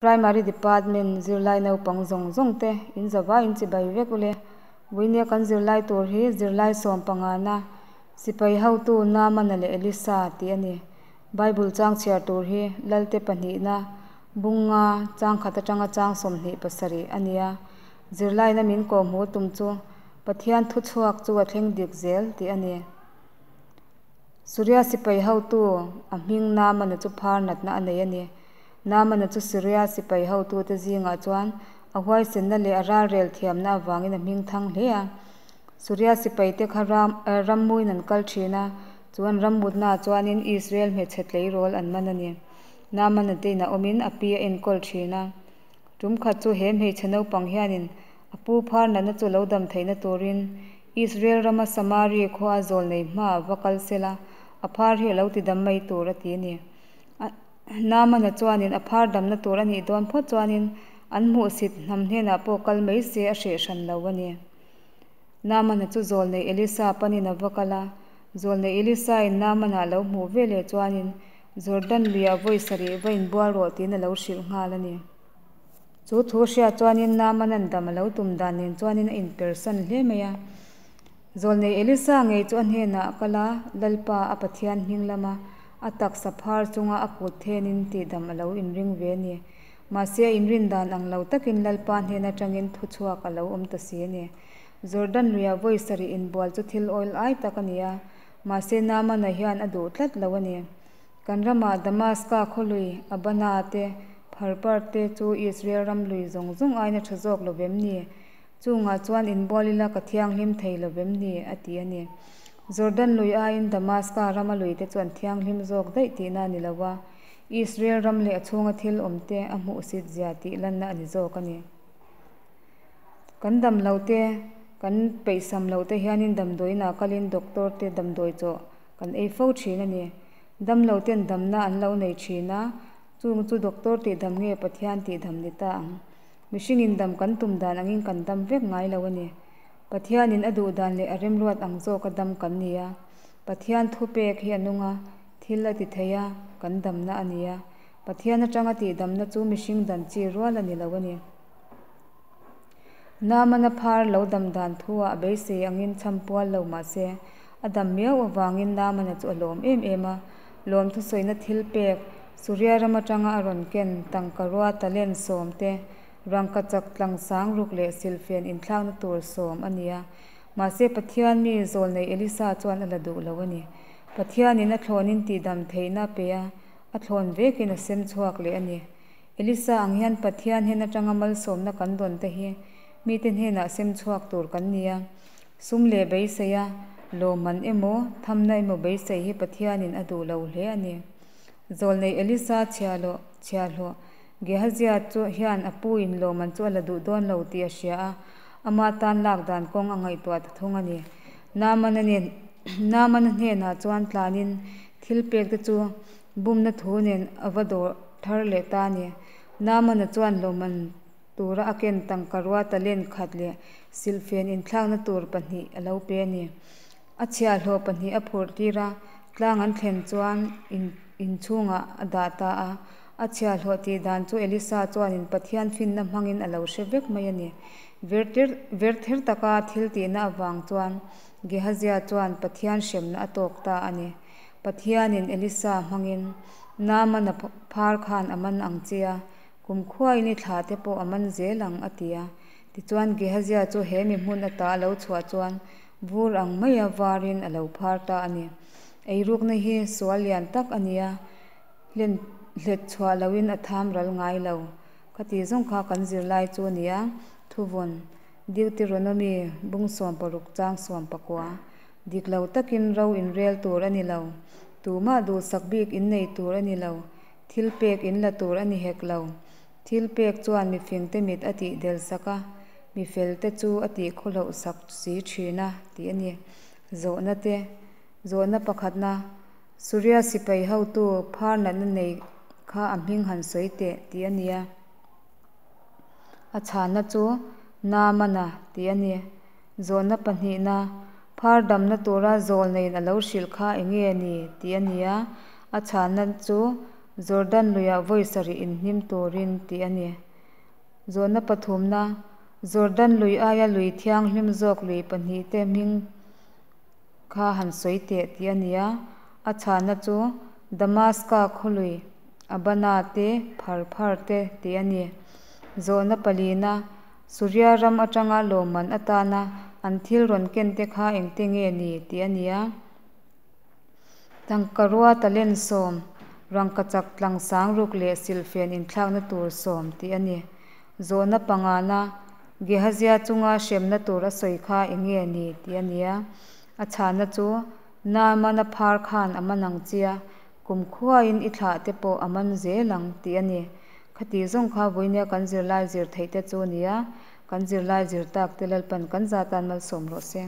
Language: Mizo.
Primary Department zirlai naupang zawng zawng te in zavai in chibai vek ule. Vawinia kan zirlai tur hi zirlai sawmpangana sipai hotu Naamana leh Elisa tih a ni. Bible chang chhiar tur hi Lalte pahnihna bunga chang khat atanga chang 27 a ni a. Zirlaina min kawhhmuh tum chu Pathian thuchhuak chu a thleng dik zel tih a ni. Suria sipai hotu a hming Naamana chu phar natna a nei a ni. Naamana chu Suria sipai hotute zingah chuan a huaisenna leh a ralrel thiamna avangin a hming thang hle a. Suria sipaite kha ram rammuin an kal thin a, chuan rammutnaah chuanin Israel hmeichhe tleirawl an man a ni. Naamana te inah awmin a pi a enkawl thin a. Tum khat chu he hmeichhe naupang hianin a pu phar natna chu lo dam theihna turin Israel rama Samari khua a zawl nei hmaah va kal sela, a phar hi a lo ti dam mai tur a ti a ni. Naamana chuanin a phar damna tur a nih dawn phawt chuanin an hmuhsit hnam hnenah pawh kal mai se a hreh hran lo a ni. Naamana chu zawlnei Elisa panin a va kal a, zawlnei Elisa-in Naamana a lo hmuh veleh chuanin Jordan luiah vawi sarih va inbual rawh tiin a lo hrilh nghal a ni. Chu thu hriat chuanin Naamana'n dam a lo tum dan nen chuanin a inpersan hle mai a. Zawlnei Elisa ngei chu a hnenah a kal a, Lalpa a Pathian hming lama a taksa phar chunga a kut thenin tihdam a lo inring ve a ni. Mahse a inrin dan ang lo takin Lalpa hnen atangin thuchhuak a lo awm ta si a ni. Jordan luiah vawi sarih inbual chu thil oil ai tak a ni a, mahse Naamana hian a duh tlat lo a ni. Kan ramah Damaska khawlui Abana te, Pharpar te chu Israel ram lui zawng zawng aina tha zawk lo vem ni? Chungah chuan inbual ila ka thianghlim thei lo vem ni? a ti a ni. Jordan lui aiin Damaska rama luite chu an thianghlim zawk daih tihna a ni lo a, Israel ram leh a chhunga thil awmte a hmuhsit zia tih lanna a ni zawk a ni. Kan dam lo te, kan peihsam lo te hianin damdawiinah kalin doctor te damdawi chawh kan ei fo thin a ni. Dam lo ten damna an lo nei thin a, chung chu doctor tih dam nge Pathian tih dam ni ta ang. Mihringin dam kan tum dan angin kan dam vek ngai lo a ni. Pathianin a duh dan leh a remruat ang zawka dam kan ni a. Pathian thupek hi a nung a, thil a ti thei a, kan damna a ni a. Pathian atanga tih damna chu mihring dan chi rual a ni lo a ni. Naamana phar lo dam dan thu-ah a beisei angin chham pual lo mah se, a dam miau avangin Naamana chu a lawm em em a. Lawm thusawina thil pek, Suria ram atanga a rawn ken tangka rua talent 10 te, rangkachak tlang sang ruk leh silhfen inthlakna tur 10 a ni a. Mahse, Pathian mi zawlnei Elisa chuan a la duh lo a ni. Pathianin a thlawnin tihdam theihna a pe a, a thlawn vekin a sem chhuak leh a ni. Elisa ang hian Pathian hnen atanga malsawmna kan dawn te hi mite hnenah sem chhuak tur kan ni a. Sum leh beisei a, lawmman emaw, thamna emaw beisei hi Pathianin a duh lo hle a ni. Zawlnei Elisa chhiahhlawh, chhiahhlawh, Gehazia chu hian a pu in lawmman chu a la duh dawn lo tih a hria a, ama tan lak dan kawng a ngaihtuah ta thung a ni. Naamana nen, Naamana hnenah chuan tlanin thil pek te chu Bumna thu nen a va dawr thar leh ta a ni. Naamana chuan lawmman tura a ken tangka rua talent khat leh silhfen inthlakna tur pahnih a lo pe a ni. A chhiahhlawh pahnih a phurh tir a, tlang an thlen chuan in inchhungah a dah ta a. A chhiahhlawh tih dan chu Elisa chuanin Pathian finna hmangin a lo hre vek mai a ni. Verther taka thil tihna avang chuan Gehazia chuan Pathian hremna a tawk ta a ni. Pathianin Elisa hmangin Naamana phar khan a man ang che a, kumkhuain i thla te pawh a man zel ang, a ti a. Tichuan Gehazia chu he mi hmun ata a lo chhuah chuan vur ang maia varin a lo phar ta a ni. Eirukna hi sual lian tak a ni a, hlen hlet chhuah loin a tham ral ngai lo. Khati zawng kha kan zirlai chu a ni a, thuvawn, Deuteronomy bung 16 chang 19. Dik lo takin ro inrel tur a ni lo. Tumah duhsak bik innei tur a ni lo. Thil pek in la tur a ni hek lo. Thil pek chuan mifingte mit a tih del sak a, mi felte chu a tih khawhloh sak si thin a, tih a ni. Zawhna te, Zawhna pakhatna, Suria sipai hotu phar natna nei kha a hming han sawi teh, tih a ni a. A chhanna chu Naamana tih a ni. Zawhna pahnihna, Phar damna tura zawl neiin a lo hrilh kha eng nge ni? tih a ni a, a chhanna chu Jordan luiah vawi sarih inhnim turin tih a ni. Zawhna pathumna, Jordan lui aia lui thianghlim zawk lui pahnihte hming kha han sawi teh tih a ni a. A chhana chu Damaska khaw lui Abana te, Pharphar te tih a ni. Zawhna palina, Suria ram atanga lawmman atana an thil rawn kente kha engte nge ni tih a ni a. Tangkarua talent sawm, rangkachak tlang sangruk leh silhfen inthlakna tur sawm tih a ni. Zawhna pangana, Gehazia chunga hremna tur a sawi kha eng nge ni tih a ni a. A chhana chu, Naamana phar khan a man ang chia, kumkhuain i thlah te pawh a man zel ang tih a ni. Khati zawng kha vawinia kan zirlai zir theih te chu a ni a, kan zirlai zir tak te Lalpan kan za tan malsawm rawh se.